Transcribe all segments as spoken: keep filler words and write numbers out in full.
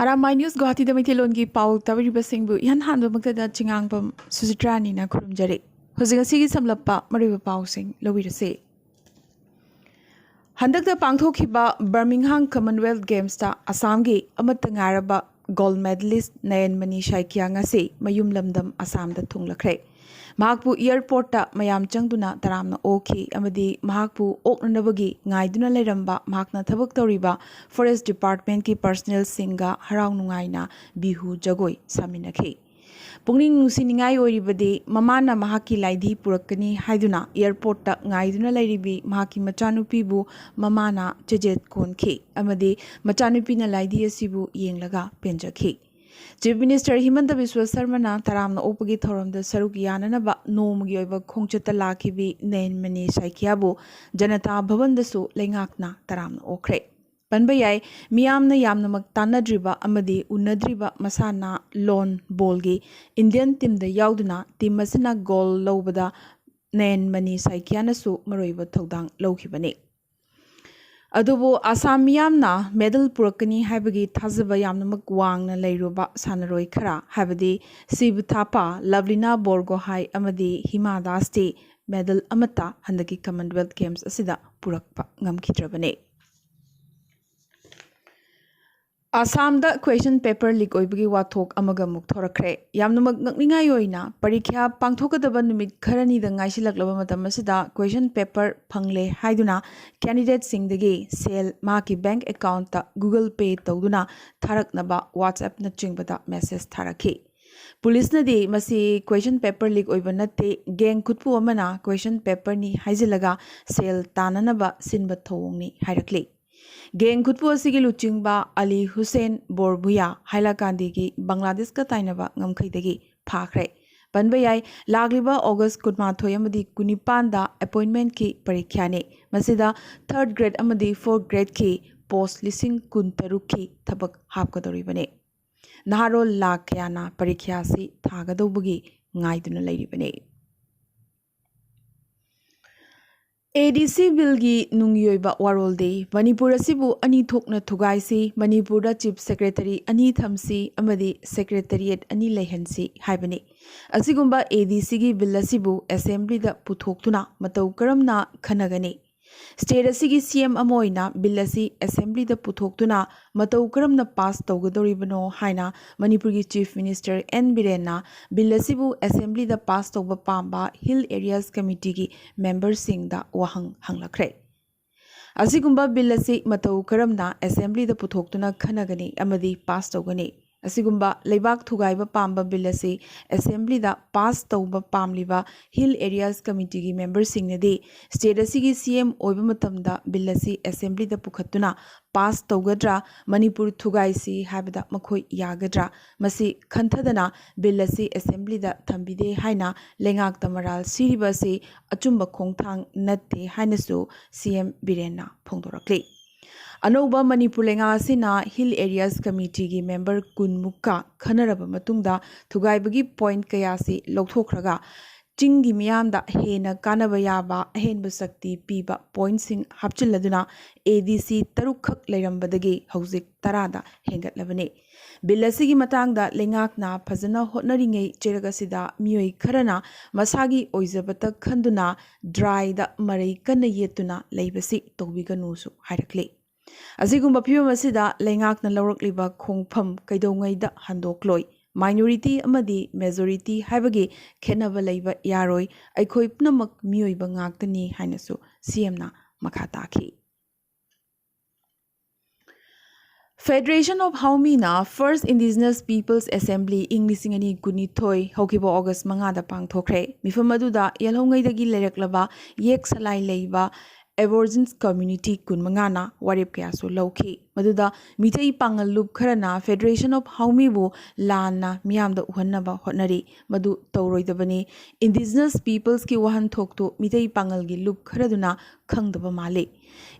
Arambai news ꯒꯨꯋꯥꯍꯥꯇꯤꯗ ꯃꯩꯇꯩꯂꯣꯟꯒꯤ ꯄꯥꯎ ꯇꯥꯕꯤꯔꯤꯕꯁꯤꯡꯕꯨ ꯏꯍꯥꯟ ꯍꯥꯟꯕꯃꯛꯇꯗ ꯆꯤꯉꯥꯡꯕꯝ ꯁꯨꯖꯤꯇ꯭ꯔꯥꯅꯤꯅ ꯈꯨꯔꯨꯝꯖꯔꯤ꯫ ꯍꯧꯖꯤꯛ ꯉꯁꯤꯒꯤ ꯁꯝꯂꯞꯄ ꯃꯔꯨꯑꯣꯏꯕ ꯄꯥꯎꯁꯤꯡ ꯂꯧꯕꯤꯔꯁꯤ꯫ ꯍꯟꯗꯛꯇ ꯄꯥꯡꯊꯣꯛꯈꯤꯕ ꯕꯔꯃꯤꯡꯍꯥꯝ ꯀꯃꯟꯋꯦꯜꯊ ꯒꯦꯝꯁꯇ ꯑꯁꯥꯝꯒꯤ ꯑꯃꯠꯇ ꯉꯥꯏꯔꯕ ꯒꯣꯜꯗ ꯃꯦꯗꯂꯤꯁ ꯅꯌꯟꯃꯅꯤ ꯁꯥꯏꯀꯤꯌꯥ ꯉꯁꯤ ꯃꯌꯨꯝ ꯂꯝꯗꯝ ꯑꯁꯥꯝꯗ ꯊꯨꯡꯂꯈ꯭ꯔꯦ꯫ ꯃꯍꯥꯛꯄꯨ ꯑꯦꯌꯔꯄꯣꯔꯠꯇ ꯃꯌꯥꯝ ꯆꯪꯗꯨꯅ ꯇꯔꯥꯝꯅ ꯑꯣꯛꯈꯤ ꯑꯃꯗꯤ ꯃꯍꯥꯛꯄꯨ ꯑꯣꯛꯅꯅꯕꯒꯤ ꯉꯥꯏꯗꯨꯅ ꯂꯩꯔꯝꯕ ꯃꯍꯥꯛꯅ ꯊꯕꯛ ꯇꯧꯔꯤꯕ ꯐꯣꯔꯦꯁ ꯗꯤꯄꯥꯔꯠꯃꯦꯟꯠꯀꯤ ꯄꯔꯁꯅꯦꯜꯁꯤꯡꯒ ꯍꯔꯥꯎ ꯅꯨꯡꯉꯥꯏꯅ ꯕꯤꯍꯨ ꯖꯒꯣꯏ ꯁꯥꯃꯤꯟꯅꯈꯤ꯫ ꯄꯨꯛꯅꯤꯡ ꯅꯨꯡꯁꯤꯅꯤꯡꯉꯥꯏ ꯑꯣꯏꯔꯤꯕꯗꯤ ꯃꯃꯥꯅ ꯃꯍꯥꯛꯀꯤ ꯂꯥꯏꯙꯤ ꯄꯨꯔꯛꯀꯅꯤ ꯍꯥꯏꯗꯨꯅ ꯑꯦꯌꯔꯄꯣꯔꯠꯇ ꯉꯥꯏꯗꯨꯅ ꯂꯩꯔꯤꯕꯤ ꯃꯍꯥꯛꯀꯤ ꯃꯆꯥꯅꯨꯄꯤꯕꯨ ꯃꯃꯥꯅ ꯆꯦꯖꯦꯠ ꯀꯣꯟꯈꯤ ꯑꯃꯗꯤ ꯃꯆꯥꯅꯨꯄꯤꯅ ꯂꯥꯏꯙꯤ ꯑꯁꯤꯕꯨ ꯌꯦꯡꯂꯒ ꯄꯦꯟꯖꯈꯤ꯫ ꯆꯤꯐ ꯃꯤꯅꯤꯁꯇꯔ ꯍꯤꯃꯟꯇ ꯕꯤꯁ꯭ꯋ ꯁꯔꯃꯅ ꯇꯔꯥꯝꯅ ꯑꯣꯛꯄꯒꯤ ꯊꯧꯔꯝꯗ ꯁꯔꯨꯛ ꯌꯥꯅꯅꯕ ꯅꯣꯡꯃꯒꯤ ꯑꯣꯏꯕ ꯈꯣꯡꯆꯠꯇ ꯂꯥꯛꯈꯤꯕꯤ ꯅꯌꯟꯃꯅꯤ ꯁꯥꯏꯀꯤꯌꯥꯕꯨ ꯖꯅꯇꯥ ꯚꯕꯟꯗꯁꯨ ꯂꯩꯉꯥꯛꯅ ꯇꯔꯥꯝꯅ ꯑꯣꯛꯈ꯭ꯔꯦ꯫ ꯄꯟꯕ ꯌꯥꯏ, ꯃꯤꯌꯥꯝꯅ ꯌꯥꯝꯅꯃꯛ ꯇꯥꯟꯅꯗ꯭ꯔꯤꯕ ꯑꯃꯗꯤ ꯎꯅꯗ꯭ꯔꯤꯕ ꯃꯁꯥꯟꯅ ꯂꯣꯟ ꯕꯣꯜꯒꯤ ꯏꯟꯗꯤꯌꯟ ꯇꯤꯝꯗ ꯌꯥꯎꯗꯨꯅ ꯇꯤꯝ ꯑꯁꯤꯅ ꯒꯣꯜ ꯂꯧꯕꯗ ꯅꯌꯟꯃꯅꯤ ꯁꯥꯏꯀꯤꯌꯥꯅꯁꯨ ꯃꯔꯨꯑꯣꯏꯕ ꯊꯧꯗꯥꯡ ꯂꯧꯈꯤꯕꯅꯤ꯫ ꯑꯗꯨꯕꯨ ꯑꯁꯥꯝ ꯃꯤꯌꯥꯝꯅ ꯃꯦꯗꯜ ꯄꯨꯔꯛꯀꯅꯤ ꯍꯥꯏꯕꯒꯤ ꯊꯥꯖꯕ ꯌꯥꯝꯅꯃꯛ ꯋꯥꯡꯅ ꯂꯩꯔꯨꯕ ꯁꯥꯟꯅꯔꯣꯏ ꯈꯔ, ꯍꯥꯏꯕꯗꯤ ꯁꯤꯕ ꯊꯥꯄꯥ, ꯂꯚꯂꯤꯅꯥ ꯕꯣꯔꯒꯣꯍꯥꯏ ꯑꯃꯗꯤ ꯍꯤꯃꯥ ꯗꯥꯁꯇꯤ ꯃꯦꯗꯜ ꯑꯃꯠꯇ ꯍꯟꯗꯛꯀꯤ ꯀꯃꯟꯋꯦꯜꯊ ꯒꯦꯝꯁ ꯑꯁꯤꯗ ꯄꯨꯔꯛꯄ ꯉꯝꯈꯤꯗ꯭ꯔꯕꯅꯤ꯫ ꯑꯁꯥꯝꯗ ꯀ꯭ꯋꯦꯁꯟ ꯄꯦꯄꯔ ꯂꯤꯛ ꯑꯣꯏꯕꯒꯤ ꯋꯥꯊꯣꯛ ꯑꯃꯒ ꯑꯃꯨꯛ ꯊꯣꯔꯛꯈ꯭ꯔꯦ꯫ ꯌꯥꯝꯅꯃꯛ ꯉꯛꯅꯤꯡꯉꯥꯏ ꯑꯣꯏꯅ, ꯄꯔꯤꯈ꯭ꯌꯥ ꯄꯥꯡꯊꯣꯛꯀꯗꯕ ꯅꯨꯃꯤꯠ ꯈꯔꯅꯤꯗ ꯉꯥꯏꯁꯤꯜꯂꯛꯂꯕ ꯃꯇꯝ ꯑꯁꯤꯗ ꯀ꯭ꯋꯦꯁꯟ ꯄꯦꯄꯔ ꯐꯪꯂꯦ ꯍꯥꯏꯗꯨꯅ ꯀꯦꯟꯗꯤꯗꯦꯠꯁꯤꯡꯗꯒꯤ ꯁꯦꯜ ꯃꯍꯥꯛꯀꯤ ꯕꯦꯡꯛ ꯑꯦꯀꯥꯎꯟꯠꯇ ꯒꯨꯒꯜ ꯄꯦ ꯇꯧꯗꯨꯅ ꯊꯥꯔꯛꯅꯕ WhatsAppꯅꯆꯤꯡꯕꯗ ꯃꯦꯁꯦꯖ ꯊꯥꯔꯛꯈꯤ꯫ ꯄꯨꯂꯤꯁꯅꯗꯤ ꯃꯁꯤ ꯀ꯭ꯋꯦꯁꯟ ꯄꯦꯄꯔ ꯂꯤꯛ ꯑꯣꯏꯕ ꯅꯠꯇꯦ, ꯒꯦꯡ ꯈꯨꯠꯄꯨ ꯑꯃꯅ ꯀ꯭ꯋꯦꯁꯟ ꯄꯦꯄꯔꯅꯤ ꯍꯥꯏꯖꯤꯜꯂꯒ ꯁꯦꯜ ꯇꯥꯟꯅꯅꯕ ꯁꯤꯟꯕ ꯊꯧꯑꯣꯡꯅꯤ ꯍꯥꯏꯔꯛꯂꯤ꯫ ꯒꯦꯡ ꯈꯨꯠꯄꯨ ꯑꯁꯤꯒꯤ ꯂꯨꯆꯤꯡꯕ ꯑꯂꯤ ꯍꯨꯁꯦꯟ ꯕꯣꯔꯚꯨꯌꯥ ꯍꯥꯏꯂꯥꯀꯥꯟꯗꯤꯒꯤ ꯕꯪꯒ꯭ꯂꯥꯗꯦꯁꯀ ꯇꯥꯏꯅꯕ ꯉꯝꯈꯩꯗꯒꯤ ꯐꯥꯈ꯭ꯔꯦ꯫ ꯄꯟꯕ ꯌꯥꯏ, ꯂꯥꯛꯂꯤꯕ ꯑꯣꯒꯁ ꯀꯨꯟꯃꯥꯊꯣꯏ ꯑꯃꯗꯤ ꯀꯨꯟꯅꯤꯄꯥꯟꯗ ꯑꯦꯄꯣꯏꯟꯃꯦꯟꯠꯀꯤ ꯄꯔꯤꯈ꯭ꯌꯥꯅꯤ꯫ ꯃꯁꯤꯗ ꯊꯔꯗ ꯒ꯭ꯔꯦꯗ ꯑꯃꯗꯤ ꯐꯣꯔꯊ ꯒ꯭ꯔꯦꯗꯀꯤ ꯄꯣꯁ ꯂꯤꯁꯤꯡ ꯀꯨꯟꯇꯔꯨꯛꯀꯤ ꯊꯕꯛ ꯍꯥꯞꯀꯗꯧꯔꯤꯕꯅꯤ꯫ ꯅꯍꯥꯔꯣꯜ ꯂꯥꯈ ꯀꯌꯥꯅ ꯄꯔꯤꯈ꯭ꯌꯥ ꯑꯁꯤ ꯊꯥꯒꯗꯧꯕꯒꯤ ꯉꯥꯏꯗꯨꯅ ꯂꯩꯔꯤꯕꯅꯤ꯫ ADC ꯕꯤꯜꯒꯤ ꯅꯨꯡꯒꯤ ꯑꯣꯏꯕ ꯋꯥꯔꯣꯜꯗꯤ ꯃꯅꯤꯄꯨꯔ ꯑꯁꯤꯕꯨ ꯑꯅꯤ ꯊꯣꯛꯅ ꯊꯨꯒꯥꯏꯁꯤ, ꯃꯅꯤꯄꯨꯔꯗ ꯆꯤꯐ ꯁꯦꯀ꯭ꯔꯦꯇꯔꯤ ꯑꯅꯤ ꯊꯝꯁꯤ ꯑꯃꯗꯤ ꯁꯦꯀ꯭ꯔꯦꯇꯔꯤꯌꯦꯠ ꯑꯅꯤ ꯂꯩꯍꯟꯁꯤ ꯍꯥꯏꯕꯅꯤ꯫ ꯑꯁꯤꯒꯨꯝꯕ ADCꯒꯤ ꯕꯤꯜ ꯑꯁꯤꯕꯨ ꯑꯦꯁꯦꯝꯕ꯭ꯂꯤꯗ ꯄꯨꯊꯣꯛꯇꯨꯅ ꯃꯇꯧ ꯀꯔꯝꯅ ꯈꯟꯅꯒꯅꯤ? ꯁ꯭ꯇꯦꯠ ꯑꯁꯤꯒꯤ CM ꯑꯃ ꯑꯣꯏꯅ ꯕꯤꯜ ꯑꯁꯤ ꯑꯦꯁꯦꯝꯕ꯭ꯂꯤꯗ ꯄꯨꯊꯣꯛꯇꯨꯅ ꯃꯇꯧ ꯀꯔꯝꯅ ꯄꯥꯁ ꯇꯧꯒꯗꯧꯔꯤꯕꯅꯣ ꯍꯥꯏꯅ ꯃꯅꯤꯄꯨꯔꯒꯤ ꯆꯤꯐ ꯃꯤꯅꯤꯁꯇꯔ ꯑꯦꯟ ꯕꯤꯔꯦꯟꯅ ꯕꯤꯜ ꯑꯁꯤꯕꯨ ꯑꯦꯁꯦꯝꯕ꯭ꯂꯤꯗ ꯄꯥꯁ ꯇꯧꯕ ꯄꯥꯝꯕ ꯍꯤꯜ ꯑꯦꯔꯤꯌꯥꯁ ꯀꯃꯤꯇꯤꯒꯤ ꯃꯦꯝꯕꯔꯁꯤꯡꯗ ꯋꯥꯍꯪ ꯍꯪꯂꯛꯈ꯭ꯔꯦ꯫ ꯑꯁꯤꯒꯨꯝꯕ ꯕꯤꯜ ꯑꯁꯤ ꯃꯇꯧ ꯀꯔꯝꯅ ꯑꯦꯁꯦꯝꯕ꯭ꯂꯤꯗ ꯄꯨꯊꯣꯛꯇꯨꯅ ꯈꯟꯅꯒꯅꯤ ꯑꯃꯗꯤ ꯄꯥꯁ ꯇꯧꯒꯅꯤ? ꯑꯁꯤꯒꯨꯝꯕ ꯂꯩꯕꯥꯛ ꯊꯨꯒꯥꯏꯕ ꯄꯥꯝꯕ ꯕꯤꯜ ꯑꯁꯤ ꯑꯦꯁꯦꯝꯕ꯭ꯂꯤꯗ ꯄꯥꯁ ꯇꯧꯕ ꯄꯥꯝꯂꯤꯕ ꯍꯤꯜ ꯑꯦꯔꯤꯌꯥꯁ ꯀꯃꯤꯇꯤꯒꯤ ꯃꯦꯝꯕꯔꯁꯤꯡꯅꯗꯤ ꯁ꯭ꯇꯦꯠ ꯑꯁꯤꯒꯤ CM ꯑꯣꯏꯕ ꯃꯇꯝꯗ ꯕꯤꯜ ꯑꯁꯤ ꯑꯦꯁꯦꯝꯕ꯭ꯂꯤꯗ ꯄꯨꯈꯠꯇꯨꯅ ꯄꯥꯁ ꯇꯧꯒꯗ꯭ꯔꯥ, ꯃꯅꯤꯄꯨꯔ ꯊꯨꯒꯥꯏꯁꯤ ꯍꯥꯏꯕꯗ ꯃꯈꯣꯏ ꯌꯥꯒꯗ꯭ꯔꯥ? ꯃꯁꯤ ꯈꯟꯊꯗꯅ ꯕꯤꯜ ꯑꯁꯤ ꯑꯦꯁꯦꯝꯕ꯭ꯂꯤꯗ ꯊꯝꯕꯤꯗꯦ ꯍꯥꯏꯅ ꯂꯩꯉꯥꯛꯇ ꯃꯔꯥꯜ ꯁꯤꯔꯤꯕ ꯑꯁꯤ ꯑꯆꯨꯝꯕ ꯈꯣꯡꯊꯥꯡ ꯅꯠꯇꯦ ꯍꯥꯏꯅꯁꯨ CM ꯕꯤꯔꯦꯟꯅ ꯐꯣꯡꯗꯣꯔꯛꯂꯤ꯫ ꯑꯅꯧꯕ ꯃꯅꯤꯄꯨꯔ ꯂꯩꯉꯥꯛ ꯑꯁꯤꯅ ꯍꯤꯜ ꯑꯦꯔꯤꯌꯥꯁ ꯀꯃꯤꯇꯤꯒꯤ ꯃꯦꯝꯕꯔ ꯀꯨꯟꯃꯨꯛꯀ ꯈꯟꯅꯔꯕ ꯃꯇꯨꯡꯗ ꯊꯨꯒꯥꯏꯕꯒꯤ ꯄꯣꯏꯟꯠ ꯀꯌꯥꯁꯤ ꯂꯧꯊꯣꯛꯈ꯭ꯔꯒ ꯆꯤꯡꯒꯤ ꯃꯤꯌꯥꯝꯗ ꯍꯦꯟꯅ ꯀꯥꯟꯅꯕ ꯌꯥꯕ ꯑꯍꯦꯟꯕ ꯁꯛꯇꯤ ꯄꯤꯕ ꯄꯣꯏꯟꯠꯁꯤꯡ ꯍꯥꯞꯆꯤꯜꯂꯗꯨꯅ ADC ꯇꯔꯨꯛꯈꯛ ꯂꯩꯔꯝꯕꯗꯒꯤ ꯍꯧꯖꯤꯛ ꯇꯔꯥꯗ ꯍꯦꯟꯒꯠꯂꯕꯅꯤ꯫ ꯕꯤꯜ ꯑꯁꯤꯒꯤ ꯃꯇꯥꯡꯗ ꯂꯩꯉꯥꯛꯅ ꯐꯖꯅ ꯍꯣꯠꯅꯔꯤꯉꯩ ꯆꯩꯔꯛ ꯑꯁꯤꯗ ꯃꯤꯑꯣꯏ ꯈꯔꯅ ꯃꯁꯥꯒꯤ ꯑꯣꯏꯖꯕꯇ ꯈꯟꯗꯨꯅ ꯗ꯭ꯔꯥꯏꯗ ꯃꯔꯩ ꯀꯟꯅ ꯌꯦꯠꯇꯨꯅ ꯂꯩꯕꯁꯤ ꯇꯧꯕꯤꯒꯅꯨꯁꯨ ꯍꯥꯏꯔꯛꯂꯤ꯫ ꯑꯁꯤꯒꯨꯝꯕ ꯐꯤꯕꯝ ꯑꯁꯤꯗ ꯂꯩꯉꯥꯛꯅ ꯂꯧꯔꯛꯂꯤꯕ ꯈꯣꯡꯐꯝ ꯀꯩꯗꯧꯉꯩꯗ ꯍꯟꯗꯣꯛꯂꯣꯏ꯫ ꯃꯥꯏꯅꯣꯔꯤꯇꯤ ꯑꯃꯗꯤ ꯃꯦꯖꯣꯔꯤꯇꯤ ꯍꯥꯏꯕꯒꯤ ꯈꯦꯠꯅꯕ ꯂꯩꯕ ꯌꯥꯔꯣꯏ꯫ ꯑꯩꯈꯣꯏ ꯄꯨꯝꯅꯃꯛ ꯃꯤꯑꯣꯏꯕ ꯉꯥꯛꯇꯅꯤ ꯍꯥꯏꯅꯁꯨ CMꯅ ꯃꯈꯥ ꯇꯥꯈꯤ꯫ Federation of Haomina First Indigenous Peoples Assembly ꯏꯪ ꯂꯤꯁꯤꯡ ꯑꯅꯤ ꯀꯨꯟꯅꯤꯊꯣꯏ ꯍꯧꯈꯤꯕ ꯑꯣꯒꯁ ꯃꯉꯥꯗ ꯄꯥꯡꯊꯣꯛꯈ꯭ꯔꯦ꯫ ꯃꯤꯐꯝ ꯑꯗꯨꯗ ꯌꯦꯜꯍꯧꯉꯩꯗꯒꯤ ꯂꯩꯔꯛꯂꯕ ꯌꯦꯛ ꯁꯂꯥꯏ ꯂꯩꯕ Aborigines community ꯀꯨꯟꯃꯉꯥꯅ ꯋꯥꯔꯦꯞ ꯀꯌꯥꯁꯨ ꯂꯧꯈꯤ꯫ ꯃꯗꯨꯗ ꯃꯤꯇꯩ ꯄꯥꯉꯜ ꯂꯨꯞ ꯈꯔꯅ Federation of ꯍꯥꯎꯃꯤꯕꯨ ꯂꯥꯟꯅ ꯃꯤꯌꯥꯝꯗ ꯎꯍꯟꯅꯕ ꯍꯣꯠꯅꯔꯤ꯫ ꯃꯗꯨ ꯇꯧꯔꯣꯏꯗꯕꯅꯤ꯫ Indigenous peopleꯁꯀꯤ ꯋꯥꯍꯟꯊꯣꯛꯇꯨ ꯃꯤꯇꯩ ꯄꯥꯉꯜꯒꯤ ꯂꯨꯞ ꯈꯔꯗꯨꯅ ꯈꯪꯗꯕ ꯃꯥꯜꯂꯤ꯫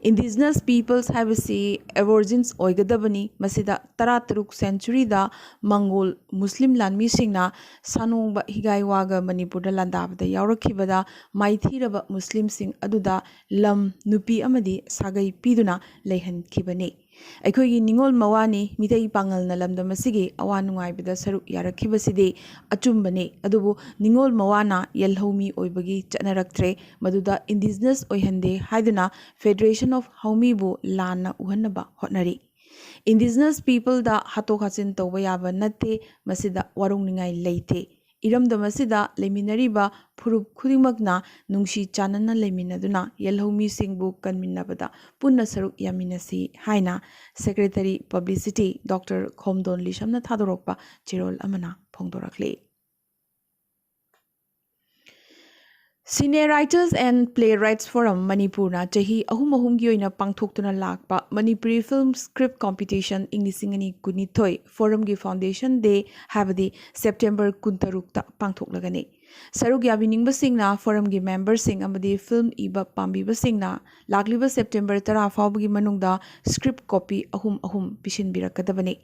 Indigenous peoples ꯍꯥꯏꯕꯁꯤ Aborigines ꯑꯣꯏꯒꯗꯕꯅꯤ꯫ ꯃꯁꯤꯗ ꯇꯔꯥꯇꯔꯨꯛ centuryꯗ ꯃꯪꯒꯣꯜ ꯃꯨꯁꯂꯤꯝ ꯂꯥꯟꯃꯤꯁꯤꯡꯅ ꯁꯥꯅꯣꯡꯕ ꯍꯤꯒꯥꯏꯋꯥꯒ ꯃꯅꯤꯄꯨꯔꯗ ꯂꯥꯟꯗꯥꯕꯗ ꯌꯥꯎꯔꯛꯈꯤꯕꯗ ꯃꯥꯏꯊꯤꯔꯕ ꯃꯨꯁꯂꯤꯝꯁꯤꯡ ꯑꯗꯨꯗ ꯂꯝ, ꯅꯨꯄꯤ ꯑꯃꯗꯤ ꯁꯥꯒꯩ ꯄꯤꯗꯨꯅ ꯂꯩꯍꯟꯈꯤꯕꯅꯤ꯫ ꯑꯩꯈꯣꯏꯒꯤ ꯅꯤꯡꯉꯣꯜ ꯃꯋꯥꯅꯤ ꯃꯤꯇꯩ ꯄꯥꯉꯜꯅ ꯂꯝꯗꯝ ꯑꯁꯤꯒꯤ ꯑꯋꯥ ꯅꯨꯡꯉꯥꯏꯕꯗ ꯁꯔꯨꯛ ꯌꯥꯔꯛꯈꯤꯕꯁꯤꯗꯤ ꯑꯆꯨꯝꯕꯅꯤ꯫ ꯑꯗꯨꯕꯨ ꯅꯤꯡꯉꯣꯜ ꯃꯋꯥꯅ ꯌꯦꯜꯍꯧꯃꯤ ꯑꯣꯏꯕꯒꯤ ꯆꯠꯅꯔꯛꯇ꯭ꯔꯦ꯫ ꯃꯗꯨꯗ Indigenous ꯑꯣꯏꯍꯟꯗꯦ ꯍꯥꯏꯗꯨꯅ Federation of ꯍꯥꯎꯃꯤꯕꯨ ꯂꯥꯟꯅ ꯎꯍꯟꯅꯕ ꯍꯣꯠꯅꯔꯤ꯫ Indigenous peopleꯗ ꯍꯥꯠꯇꯣꯛ ꯍꯥꯠꯆꯤꯟ ꯇꯧꯕ ꯌꯥꯕ ꯅꯠꯇꯦ꯫ ꯃꯁꯤꯗ ꯋꯥꯔꯧꯅꯤꯡꯉꯥꯏ ꯂꯩꯇꯦ꯫ ꯏꯔꯝꯗꯝ ꯑꯁꯤꯗ ꯂꯩꯃꯤꯟꯅꯔꯤꯕ ꯐꯨꯔꯨꯞ ꯈꯨꯗꯤꯡꯃꯛꯅ ꯅꯨꯡꯁꯤ ꯆꯥꯟꯅꯅ ꯂꯩꯃꯤꯟꯅꯗꯨꯅ ꯌꯦꯜꯍꯧꯃꯤꯁꯤꯡꯕꯨ ꯀꯟꯃꯤꯟꯅꯕꯗ ꯄꯨꯟꯅ ꯁꯔꯨꯛ ꯌꯥꯃꯤꯟꯅꯁꯤ ꯍꯥꯏꯅ Secretary Publicity Doctor ꯈꯣꯝꯗꯣꯟ ꯂꯤꯁꯝꯅ ꯊꯥꯗꯣꯔꯛꯄ ꯆꯦꯔꯣꯜ ꯑꯃꯅ ꯐꯣꯡꯗꯣꯔꯛꯂꯤ꯫ Cine Writers and Playwrights Forum ꯃꯅꯤꯄꯨꯔꯅ ꯆꯍꯤ ꯑꯍꯨꯝ ꯑꯍꯨꯝꯒꯤ ꯑꯣꯏꯅ ꯄꯥꯡꯊꯣꯛꯇꯨꯅ ꯂꯥꯛꯄ ꯃꯅꯤꯄꯨꯔꯤ film script competition ꯏꯪ ꯂꯤꯁꯤꯡ ꯑꯅꯤ ꯀꯨꯟꯅꯤꯊꯣꯏ forumꯒꯤ foundation day, ꯍꯥꯏꯕꯗꯤ September ꯀꯨꯟꯇꯔꯨꯛꯇ ꯄꯥꯡꯊꯣꯛꯂꯒꯅꯤ꯫ ꯁꯔꯨꯛ ꯌꯥꯕꯤꯅꯤꯡꯕꯁꯤꯡꯅ forumꯒꯤ memberꯁꯤꯡ ꯑꯃꯗꯤ film ꯏꯕ ꯄꯥꯝꯕꯤꯕꯁꯤꯡꯅ ꯂꯥꯛꯂꯤꯕ September ꯇꯔꯥ ꯐꯥꯎꯕꯒꯤ ꯃꯅꯨꯡꯗ script copy ꯑꯍꯨꯝ ꯑꯍꯨꯝ ꯄꯤꯁꯤꯟꯕꯤꯔꯛꯀꯗꯕꯅꯤ꯫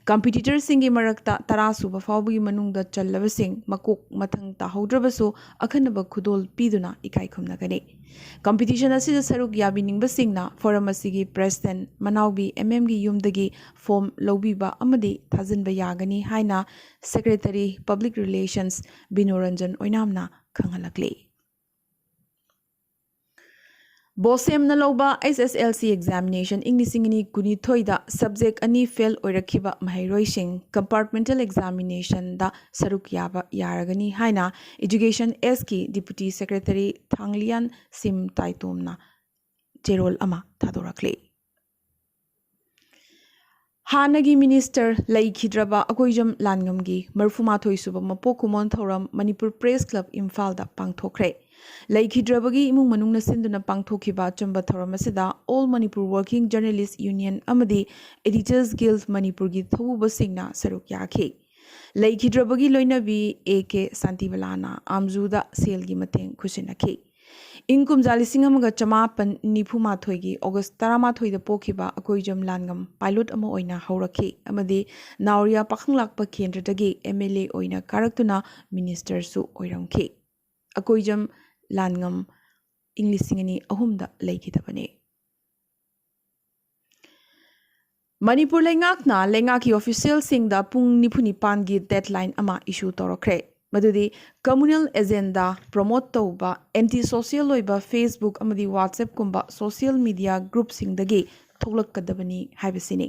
Competitorꯁꯤꯡꯒꯤ ꯃꯔꯛꯇ ꯇꯔꯥ ꯁꯨꯕ ꯐꯥꯎꯕꯒꯤ ꯃꯅꯨꯡꯗ ꯆꯜꯂꯕꯁꯤꯡ ꯃꯀꯣꯛ ꯃꯊꯪ ꯇꯥꯍꯧꯗ꯭ꯔꯕꯁꯨ ꯑꯈꯟꯅꯕ ꯈꯨꯗꯣꯜ ꯄꯤꯗꯨꯅ ꯏꯀꯥꯏ ꯈꯨꯝꯅꯒꯅꯤ꯫ Competition ꯑꯁꯤꯗ ꯁꯔꯨꯛ ꯌꯥꯕꯤꯅꯤꯡꯕꯁꯤꯡꯅ forum ꯑꯁꯤꯒꯤ president ꯃꯅꯥꯎꯕꯤ ꯑꯦꯝ ꯑꯦꯝꯒꯤ ꯌꯨꯝꯗꯒꯤ form ꯂꯧꯕꯤꯕ ꯑꯃꯗꯤ ꯊꯥꯖꯤꯟꯕ ꯌꯥꯒꯅꯤ ꯍꯥꯏꯅ Secretary Public Relations ꯕꯤꯅꯣ ꯔꯟꯖꯟ ꯑꯣꯏꯅꯥꯝꯅ ꯈꯪꯍꯜꯂꯛꯂꯤ꯫ ꯕꯣꯁꯦꯝꯅ ꯂꯧꯕ H S L C examination ꯏꯪ ꯂꯤꯁꯤꯡ ꯑꯅꯤ ꯀꯨꯟꯅꯤꯊꯣꯏꯗ subject ꯑꯅꯤ fail ꯑꯣꯏꯔꯛꯈꯤꯕ ꯃꯍꯩꯔꯣꯏꯁꯤꯡ compartmental examinationꯗ ꯁꯔꯨꯛ ꯌꯥꯕ ꯌꯥꯔꯒꯅꯤ ꯍꯥꯏꯅ Education Sꯀꯤ Deputy Secretary ꯊꯥꯡꯂꯤꯌꯥꯟ ꯁꯤꯝ ꯇꯥꯏꯇꯣꯝꯅ ꯆꯦꯔꯣꯜ ꯑꯃ ꯊꯥꯗꯣꯔꯛꯂꯤ꯫ ꯍꯥꯟꯅꯒꯤ minister ꯂꯩꯈꯤꯗ꯭ꯔꯕ ꯑꯀꯣꯏꯖꯝ ꯂꯥꯟꯉꯝꯒꯤ ꯃꯔꯤꯐꯨꯃꯥꯊꯣꯏ ꯁꯨꯕ ꯃꯄꯣꯛ ꯀꯨꯝꯑꯣꯟ ꯊꯧꯔꯝ ꯃꯅꯤꯄꯨꯔ Press Club ꯏꯝꯐꯥꯜꯗ ꯄꯥꯡꯊꯣꯛꯈ꯭ꯔꯦ꯫ ꯂꯩꯈꯤꯗ꯭ꯔꯕꯒꯤ ꯏꯃꯨꯡ ꯃꯅꯨꯡꯅ ꯁꯤꯟꯗꯨꯅ ꯄꯥꯡꯊꯣꯛꯈꯤꯕ ꯑꯆꯝꯕ ꯊꯧꯔꯝ ꯑꯁꯤꯗ All Manipur Working Journalist Union ꯑꯃꯗꯤ Editors Guild ꯃꯅꯤꯄꯨꯔꯒꯤ ꯊꯧꯕꯨꯕꯁꯤꯡꯅ ꯁꯔꯨꯛ ꯌꯥꯈꯤ꯫ ꯂꯩꯈꯤꯗ꯭ꯔꯕꯒꯤ ꯂꯣꯏꯅꯕꯤ A K ꯁꯥꯟꯇꯤꯕꯂꯥꯅ ꯑꯥꯝꯖꯨꯗ ꯁꯦꯜꯒꯤ ꯃꯇꯦꯡ ꯈꯨꯠꯁꯤꯟꯅꯈꯤ꯫ ꯏꯪ ꯀꯨꯝꯖꯥ ꯂꯤꯁꯤꯡ ꯑꯃꯒ ꯆꯃꯥꯄꯟ ꯅꯤꯐꯨ ꯃꯥꯊꯣꯏꯒꯤ August ꯇꯔꯥꯃꯥꯊꯣꯏꯗ ꯄꯣꯛꯈꯤꯕ ꯑꯀꯣꯏꯖꯝ ꯂꯥꯟꯉꯝ pilot ꯑꯃ ꯑꯣꯏꯅ ꯍꯧꯔꯛꯈꯤ ꯑꯃꯗꯤ ꯅꯥꯎꯔꯤꯌꯥ ꯄꯥꯈꯪꯂꯥꯛꯄ ꯀꯦꯟꯗ꯭ꯔꯗꯒꯤ M L A ꯑꯣꯏꯅ ꯀꯥꯔꯛꯇꯨꯅ ministerꯁꯨ ꯑꯣꯏꯔꯝꯈꯤ꯫ ꯑꯀꯣꯏꯖꯝ ꯂꯥꯟꯉꯝ ꯏꯪ ꯂꯤꯁꯤꯡ ꯑꯅꯤ ꯑꯍꯨꯝꯗ ꯂꯩꯈꯤꯗꯕꯅꯤ꯫ ꯃꯅꯤꯄꯨꯔ ꯂꯩꯉꯥꯛꯅ ꯂꯩꯉꯥꯛꯀꯤ officialꯁꯤꯡꯗ ꯄꯨꯡ ꯅꯤꯐꯨ ꯅꯤꯄꯥꯟꯒꯤ deadline ꯑꯃ issue ꯇꯧꯔꯛꯈ꯭ꯔꯦ꯫ ꯃꯗꯨꯗꯤ communal agenda promote ꯇꯧꯕ, anti social ꯑꯣꯏꯕ Facebook ꯑꯃꯗꯤ WhatsAppꯀꯨꯝꯕ social media groupꯁꯤꯡꯗꯒꯤ ꯊꯣꯛꯂꯛꯀꯗꯕꯅꯤ ꯍꯥꯏꯕꯁꯤꯅꯤ꯫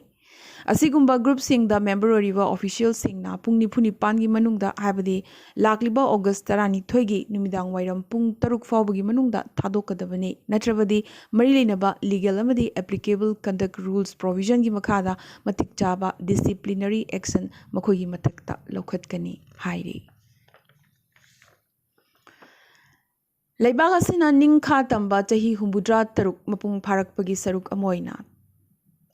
ꯑꯁꯤꯒꯨꯝꯕ groupꯁꯤꯡꯗ member ꯑꯣꯏꯔꯤꯕ officialꯁꯤꯡꯅ ꯄꯨꯡ ꯅꯤꯐꯨ ꯅꯤꯄꯥꯟꯒꯤ ꯃꯅꯨꯡꯗ, ꯍꯥꯏꯕꯗꯤ ꯂꯥꯛꯂꯤꯕ August ꯇꯔꯥꯅꯤꯊꯣꯏꯒꯤ ꯅꯨꯃꯤꯗꯥꯡ ꯋꯥꯏꯔꯝ ꯄꯨꯡ ꯇꯔꯨꯛ ꯐꯥꯎꯕꯒꯤ ꯃꯅꯨꯡꯗ ꯊꯥꯗꯣꯛꯀꯗꯕꯅꯤ, ꯅꯠꯇ꯭ꯔꯕꯗꯤ ꯃꯔꯤ ꯂꯩꯅꯕ legal ꯑꯃꯗꯤ applicable conduct rules provisionꯒꯤ ꯃꯈꯥꯗ ꯃꯇꯤꯛ ꯆꯥꯕ disciplinary action ꯃꯈꯣꯏꯒꯤ ꯃꯊꯛꯇ ꯂꯧꯈꯠꯀꯅꯤ ꯍꯥꯏꯔꯤ꯫ ꯂꯩꯕꯥꯛ ꯑꯁꯤꯅ ꯅꯤꯡꯈꯥ ꯇꯝꯕ ꯆꯍꯤ ꯍꯨꯝꯐꯨꯇꯔꯥ ꯇꯔꯨꯛ ꯃꯄꯨꯡ ꯐꯥꯔꯛꯄꯒꯤ ꯁꯔꯨꯛ ꯑꯃ ꯑꯣꯏꯅ